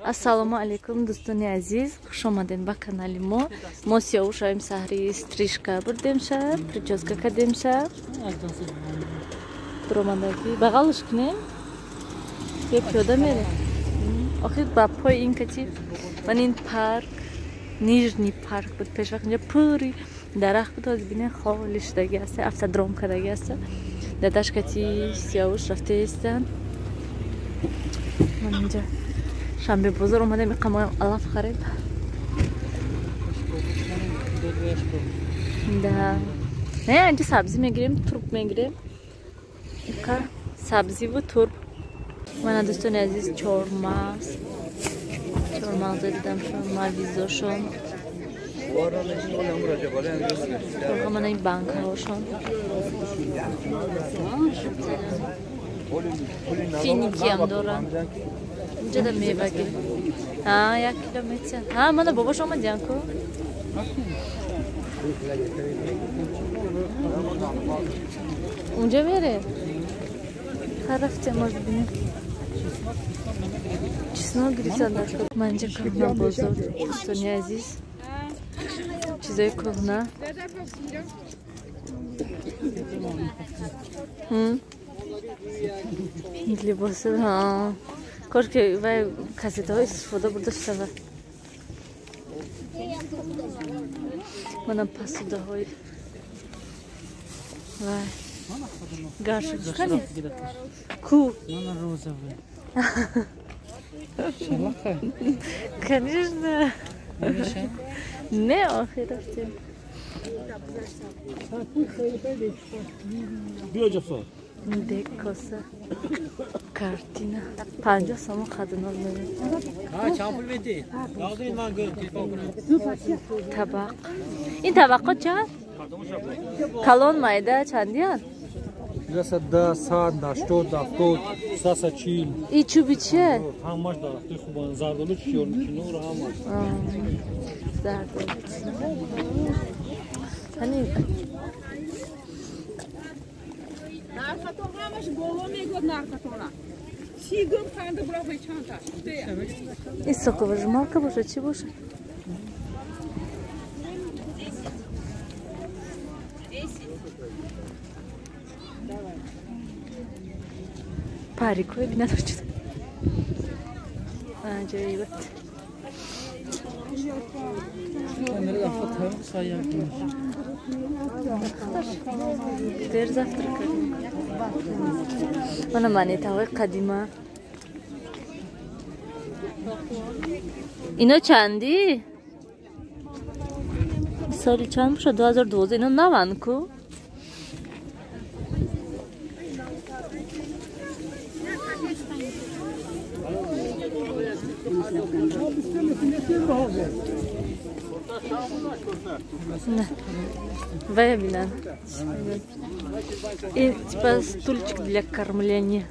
Ассалому алайкум, дӯстони азиз, хуш омадед ба канали мо. Мо Сиёвушаем саҳри стрижка бурдем ша, прическа кардем ша. Дуромадагӣ бағалш кунем? Ё пиёда мерем? Охир ба пои ин кати ман ин парк, Нижний парк буд пешвақт, инҷа пури дарахт буд, ҳозир бинед холи шудагӣ аст, автодром кардагӣ аст. Дадаш кати Сиёвуш рафтаистанд. Ман инҷа шанбе бозор омадем, иқамоям алаф харем. Да. Не, инҷа сабзӣ мегирем, турб мегирем. Иқа сабзиву турб. Мана дӯстони азиз, чормағз. Чормағзо дидамшон, мавизошон. Мана ин банкаҳошон. Финикиам дорам. Инҷа да меваги. А, як километр. А, мана бобош омадян ку. Унҷа мере? Ха рафтем, может бинем. Чеснок гирифтан дар кор. Ман инҷа кӯҳна бозор, дӯстони азиз. Чизои кӯҳна. Либоси, ҳа. Кош ки вай кассетаҳо истифода бурда шавад. Манам пасудаҳои вай гаршик кани ку. Конечно. Не, охир рафтем. Декоса картина 50 сомон хадинор мебинем. Табақ. Ин табақҳо чанд? Калон майда чандиянд? 110, 100, 80, 70, 140. И чӯби чие? Ҳамаш дарахтои хубанд. Зардолу, чинор, ҳамаш. Зардолу. Ҳамин нархатон ҳамаш боло мегӯяд нархатона. Чӣ гум ханда буравай чандта? Ин соковыжималка бошад, чӣ бошад? Парикҳое бинад чӣ аҷоибат. Дер завтрак кардем. Мана монетаҳои қадима. Ино чандӣ? Соли чанд бошад? 2012. Ино наванд ку? Вая бинан. И типа стульчик для кормления.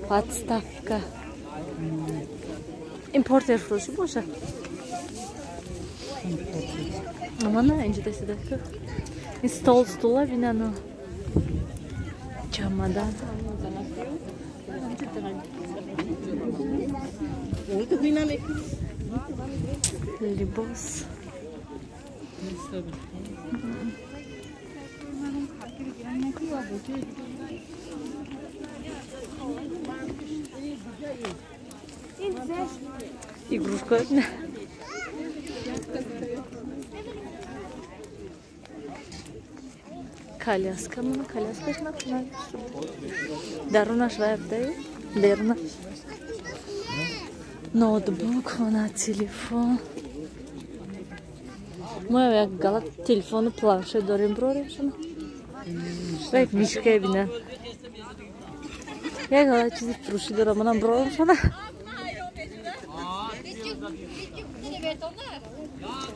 Подставка. Импортер фурӯшӣ боша? Амана инҷа дастидаку. Ин стол стула бинану. Чамадан. Либос. Игрушка. Коляска, мана коляска шнак. Дарунаш вайбдай, дерунаш. Ноутбук, мана телефон. Мо як гала телефону планшет дорем, брорем шуна. Як мишка бина. Як гала чизи фурӯшӣ дорам, манам брорем шуна.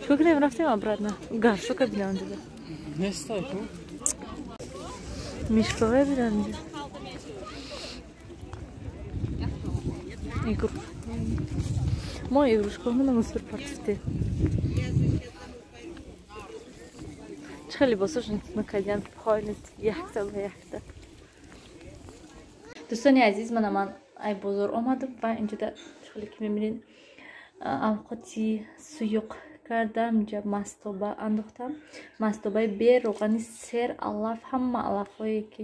Чӣ кунем, рафтем обратно. Гаршока бина онҷо. Мишкаҳое бина онҷо. Игрушка. Мо игрушкаҳоро мусор партофтем. Чӣ хеле либосошон накардиям, пойнет якта ба якта. Дӯстони азиз, мана ман ай бозор омадам ва инҷода Чӣ ки мебинед, авқоти суюқ кардам. Инҷа мастоба андохтам, мастобаи бе роғани сер, алаф, ҳама алафҳое ки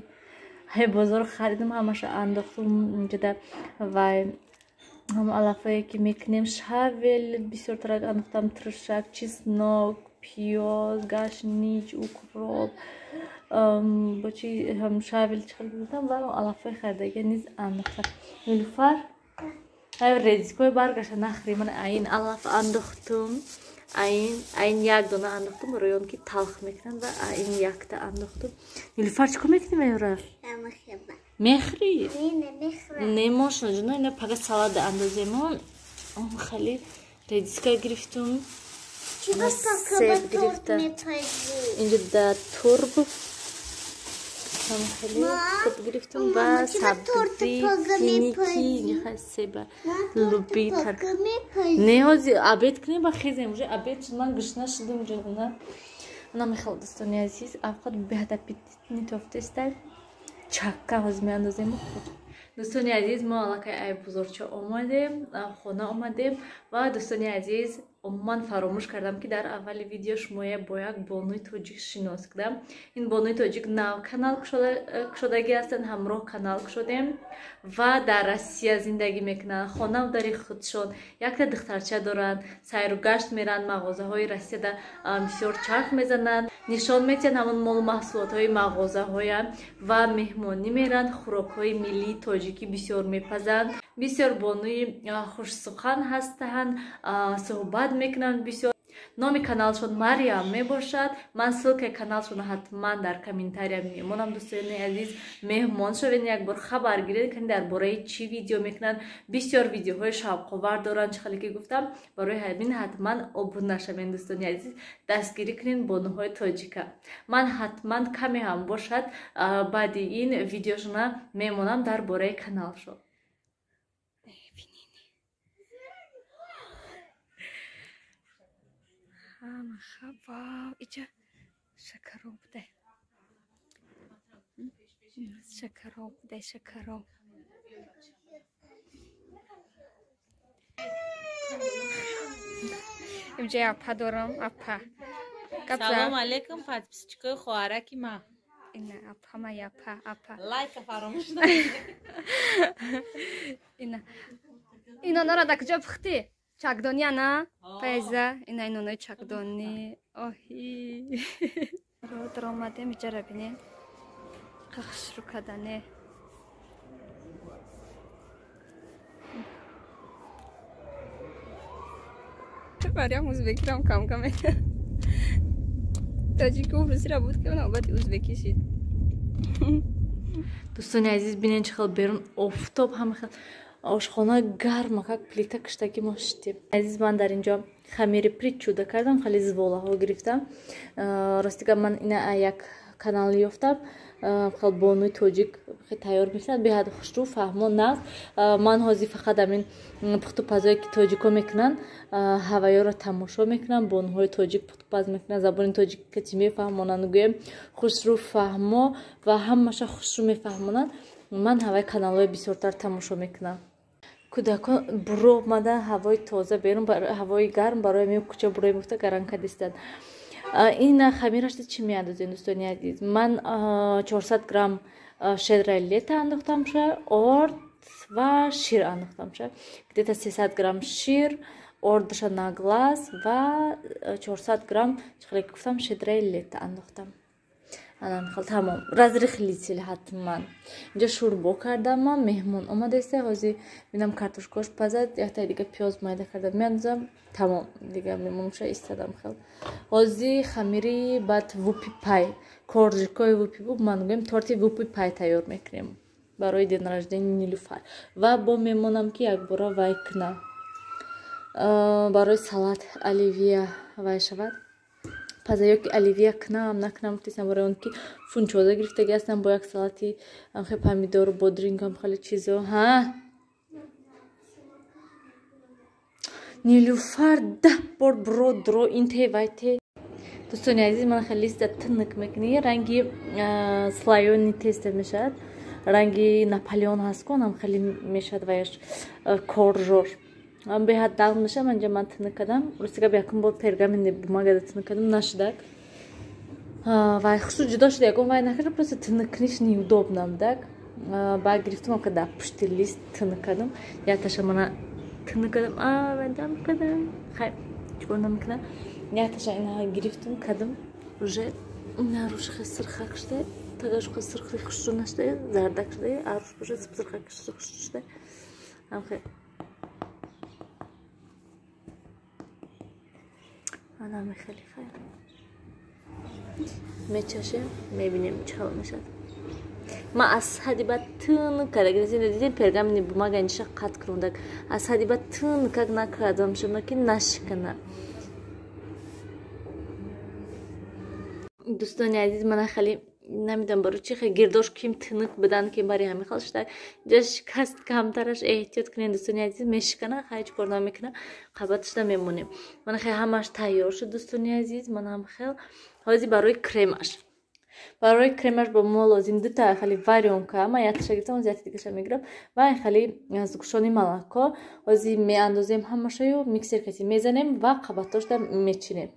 ҳай бозор харидам, ҳамаша андохтам инҷода. Вай ҳама алафҳое ки мекунем, шавел бисёртарак андохтам, трушак, чеснок, пиёз, гашнич, укроп, бо чи шавел чӣ хел гуфтам, ва алафҳои харидагия низ андохтам. Нилуфар, редискои баргаша нахӯри. Ман айн алаф андохтум, айн як дона андохтум, барои он ки талх мекунанд, ва айн якта андохтум. Нилуфар, чӣ кор мекунӣ вайора? Мехӯрӣ? Не, мошна ҷуно, ина пага салада андоземо. Хеле редиска гирифтум, себ гирифта, инҷо да турб хеле хуб гирифтум ва сабзӣ, финики, себа, луби. Не, ҳози обед кунем ба хезем, уже обед шуд, ман гушна шудум ҷона. Намехел, дӯстони азиз, авқот беҳад аппетитный тофтестай. Чакка ҳози меандозем. Дӯстони азиз, мо аллакай ай бозорча омадем, хона омадем. Ва дӯстони азиз, умуман фаромӯш кардам, ки дар аввали видео шумоя бо як бонуи тоҷик шинос кардам. Ин бонуи тоҷик нав канал кушодагӣ ҳастанд, ҳамроҳ канал кушодем ва дар Россия зиндагӣ мекунанд. Хонав дари худшон, якта духтарча доранд, сайру гашт меранд, мағозаҳои Россияда бисёр чарх мезананд, нишон метиҳанд ҳамон молу маҳсулотҳои мағозаҳоя ва меҳмонӣ меранд, хӯрокҳои миллии тоҷикӣ бисёр мепазанд. Бисёр бонуи хушсухан ҳастанд, суҳбат мекунанд бисёр. Номи каналшон Мариям мебошад. Ман ссылкаи каналшонро ҳатман дар комментария мемонам. Дӯстони азиз, меҳмон шавед, якбор хабар гиред, ки дар бораи чӣ видео мекунанд. Бисёр видеоҳои шавқовар доранд, чӣ хеле ки гуфтам. Барои ҳамин ҳатман обуна шавед, дӯстони азиз, дастгирӣ кунед бонуҳои тоҷика. Ман ҳатман каме ҳам бошад баъди ин видеошона мемонам дар бораи каналшон. Вау, иҷа шакароб буде. Шакароб буде, шакароб. Имҷа апа дорам, апа. Салом алейкум, подписчикои хоҳараки ма. Ина апа ма, апа, апа. Лайка фаромӯш накунед. Ина. Инонора дар куҷо пухтӣ? Чакдонӣ ана? Файза, ина инонои чакдонӣ. Оҳи. Даромадем, иҷара бинем. Хушрӯ кардане. Марьям узбекирам кам-кам. Тоҷику русира буд, ки навбати узбекӣ шид. Дӯстони азиз, бинед, чӣ хел берун офтоб, ҳама хел ошхона гарма, как плита киштаки мо шидем. Азиз, ман дар инҷо хамири причуда кардам, хеле зволаҳо гирифтам. Ростига, ман ина як канал ёфтам, хел бонуи тоҷик тайёр мекунад, беҳад хушрӯ, фаҳмо, нағз. Ман ҳозир фақат ҳамин пухтупазое ки тоҷико мекунанд, ҳаваёро тамошо мекунам. Бонуҳои тоҷик пухтупаз мекунанд, забони тоҷик кати мефаҳмонанд, гӯем, хушрӯ, фаҳмо ва ҳамаша хушрӯ мефаҳмонанд. Ман ҳаваи каналҳои бисёртар тамошо мекунам. Кӯдакон буро омадан, ҳавои тоза берун, ҳавои гарм, барои ҳамин кӯча бурои муфта гаран кардистанд. Ин хамирашда чӣ меандозем, дӯстони азиз? Ман 400 грамм щедрая лето андохтамша, орд ва шир андохтамша, где-то 300 грамм шир, ордша на глаз ва 400 грамм, чӣ хеле ки гуфтам, щедрая лето андохтам. Анамхел, тамом. Разрыхлитель ҳатман. Инҷа шӯрбо кардам ман, меҳмон омадаиста, ҳозир бинам картошкош пазад, яктаи дига пиёз майда кардам меандозам, тамом. Дига мемонша истадам хел. Ҳозир хамири баъд вупи пай, коржикои вупи буд, ман гӯем торти вупи пай тайёр мекунем барои день рождения Нилуфар. Ва бо мемонам, ки якбора вай кунам. Барои салат оливия вай шавад. Паза ё ки оливия кунам, накунам гуфтесам, барои он ки фунчоза гирифтагӣ ҳастам бо як салати хе помидору бодрингам, хеле чизо. Ҳа, Нилуфар 10 бор буро дуро ин те вай те. Дӯстони азиз, ман хеле листа тинак мекунӣ, ранги слоёни теста мешавад, ранги Наполеон ҳаст, ку онам хеле мешавад ваяш коржор. Беҳад дағ мешавам, инҷа ман тинук кардам. Рости гап якум бор пергаментный бумагада тинук кардам, нашудак. Вай хушрӯ ҷудо шуда, ягон вай накардам, просто тинуккуниш неудобно будак. Баъд гирифтам, ка дар пушти лист тинук кардам. Якташа мана тинук кардам, дам кардам. Хай, чикор намекунам. Якташа ина гирифтам, кардам. Уже наруш сирхак шуда, тагаш сирхи хушрӯ нашуда, зардак шуда, аруш боша сирхак хушрӯ шуда. Ҳамхе анами хеле хайр. Мечашем, мебинем чӣ ҳол мешавад. Ман аз ҳадди баъд тунук карда дидем, пергаментный бумага инҷиша қатъ курондак. Аз ҳадди баъд тунукак накардам шума ки нашикана. Дӯстони азиз, мана хеле намедонам барои чӣ хеле гирдош ким тинук будан ки бари ҳамин хел шуда. Инҷа шикаст, камтараш эҳтиёт кунед дӯстони азиз, мешикана, ҳеҷ кор намекуна, қабаташда мемонем. Мана хел ҳамаш тайёр шуд дӯстони азиз, мана ҳам хел. Ҳозир барои кремаш. Барои кремаш бо мо лозим дута хеле варёнка, ман якташа гирифтам, ҳозир якта дигаша мегирам ва хеле сгущённый молоко. Ҳозир меандозем ҳамашаю, миксер кати мезанем ва қабатошда мечинем.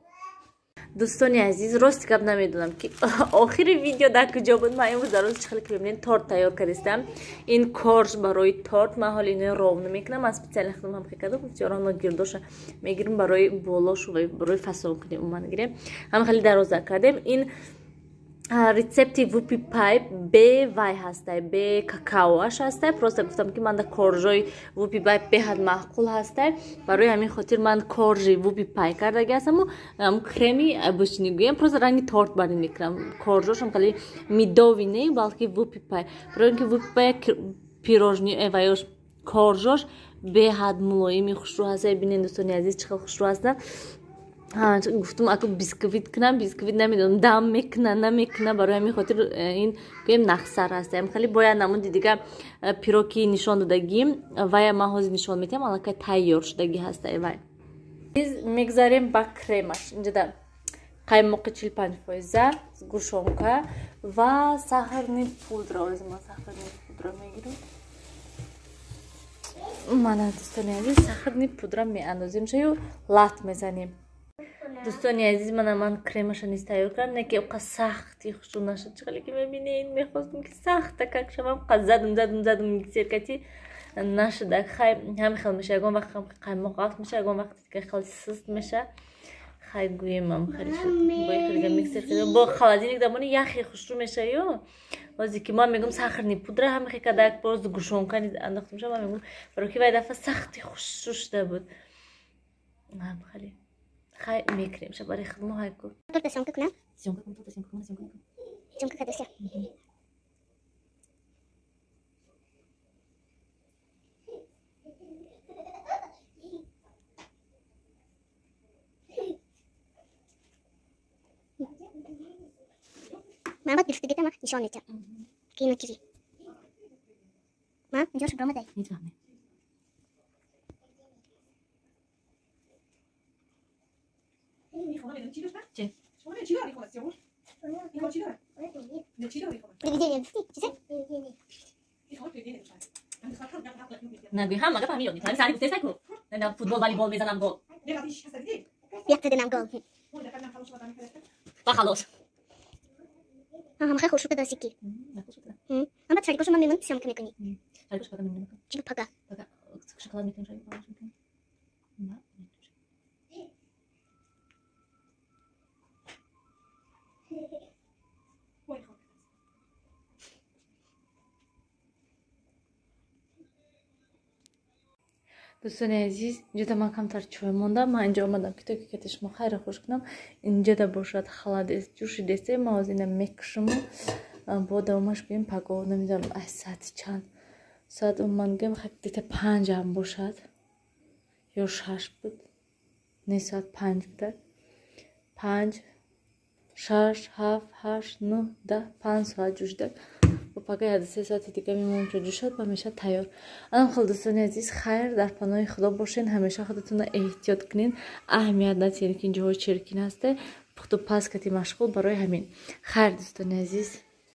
Дӯстони азиз, рости гап намедонам ки охири видео дар куҷо буд. Ман имрӯз дар рӯз чӣ хеле ки мебинед торт тайёр кардистам. Ин корж барои торт, ман ҳоли иноро ровно мекунам. Ман специально худам ҳам кардам, бисёр гирдоша мегирам барои болошу ва барои фасон кунем, умуман гирем. Ҳам хеле дароза кардем. Ин рецепти вупи пай бе вай ҳастай, бе какаоаш ҳастай. Просто гуфтам ки ман да коржои вупи пай беҳад маъқул ҳастай, барои ҳамин хотир ман коржи вупи пай кардаги ҳастаму креми обычный гӯям, просто ранги торт барин мекунам. Коржошам хеле медовый не, балки вупи пай. Барои ин ки вупи пай пирожни ваёш коржош беҳад мулоими хушрӯ ҳастай. Бинед дӯстони азиз, чӣ хел хушрӯ ҳастанд. Гуфтум аку бисквит кунам, бисквит намедонам дам мекуна намекуна, барои ҳамин хотир ин гӯем нахсар ҳаст. Хеле бояд намуди дига пироки нишон додагим, вая ман ҳозир нишон метиҳам, аллакай тайёр шудагӣ ҳастай вай. Мегзарем ба кремаш. Инҷода қаймоқи 45%, сгущёнка ва сахарный пудра. Ҳозир ман сахарный пудра мегирам. Мана дӯстони азиз, сахарный пудра меандозем шаю лат мезанем. Дӯстони азиз, мана ман кремаша низ тайёр кардам, не ки оқа сахти хушрӯ нашуд. Чӣ хеле ки мебинед, мехостам ки сахта как шавам, қа задум задум задум миксер кати нашуда. Хай ҳамин хел меша, ягон вақт қаймоқ ғафт меша, ягон вақт дига хел суст меша. Хай гӯем хеле шуд. Бо хеле миксер кардам, бо холодильник дамони яхе хушрӯ меша ё. Ҳозир ки ман мегӯм сахарный пудра ҳамин хел када як бор сгущёнка низ андохтам ша, ман мегӯм барои ки вай дафъа сахти хушрӯ шуда буд. Ҳам хеле хай мекунем ша барои худмо ҳай ку. Торта съёмка кунам? Съёмка кун, торта съёмка кун, съёмка кун. Съёмка кардася. Ман бад гирифтагитама нишон метиҳам. Ки ина чизи. Ман инҷош бромадай. Ҳеҷ вақт не. Нагӯй ҳама гап ҳамин ёд мекунам. Сари гуфтесай ку. Намедонам футбол, волейбол мезанам гол. Як гол. Ва халос. Ҳама хел хушрӯ даси ки. Ама шарикошо ман мемонам съёмка мекунӣ. Шарикошо пага мемонам. Чӣ пага? Пага шоколад мекунем, шарик мекунем. Дӯстони азиз, инҷода ман камтар чой мондам. Ман инҷо омадам ки то ки кати шумо хайру хуш кунам. Инҷода бошад холодец ҷӯшидесте. Ман ҳозир ина мекушаму бо давомаш гӯем паго, намедонам аз соати чанд. Соат ман гӯем где-то 5 ҳам бошад ё 6 буд. Не, соат 5 буда. 5, 6, 7, 8, 9, 10, 5 соат ҷӯшида. Бо пага 1-3 соати дига мемонам то ҷӯшад ва мешавад тайёр. Анам хел дӯстони азиз, хайр, дар паноҳи Худо бошен, ҳамеша худатонро эҳтиёт кунед, аҳамият надиҳед ки ин ҷоҳо черкин ҳасте, пухту паз кати машғул барои ҳамин. Хайр дӯстони азиз.